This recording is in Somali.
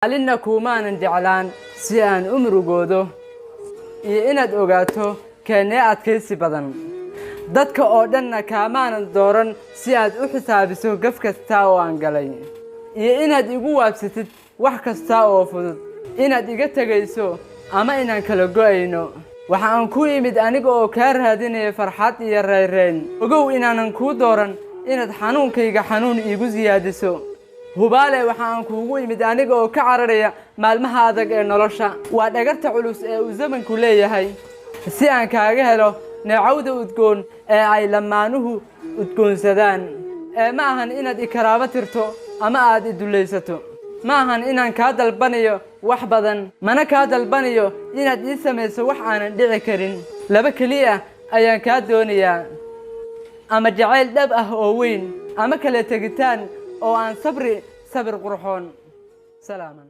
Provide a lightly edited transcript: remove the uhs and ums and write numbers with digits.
Maalinna kuumaanan jeclaan si aan u murugoodo iyo inaad ogaato keenee adkaysi badan. Dadka oo dhanna kaamaanan dooran si aad u xisaabiso gaf kasta oo aan galay iyo inaad igu waabsatid wax kasta oo fudud, inaad iga tegayso ama inaan kala go'ayno. Waxa aan ku imid aniga oo kaa raadinaya farxad iyo rayrayn. Ogow inaanan kuu dooran inaad xanuunkayga xanuun iigu siyaadiso. Hubaale, waxa aan kuugu imid aniga oo ka cararaya maalmaha adag ee nolosha, waa dhagarta culus ee uu zamanku leeyahay, si aan kaaga helo neecawda udgoon ee ay lamaanuhu udgoonsadaan. Ee ma ahan inaad ikaraabo tirto ama aad idulaysato. Ma ahan inaan kaa dalbanayo wax badan, mana kaa dalbanayo inaad ii samayso wax aanan dhici karin. Laba keliya ayaan kaa doonayaa: ama jacayl dhab ah oo weyn, ama kala tegitaan oo aan sabri sabir qurxoon. Salaaman.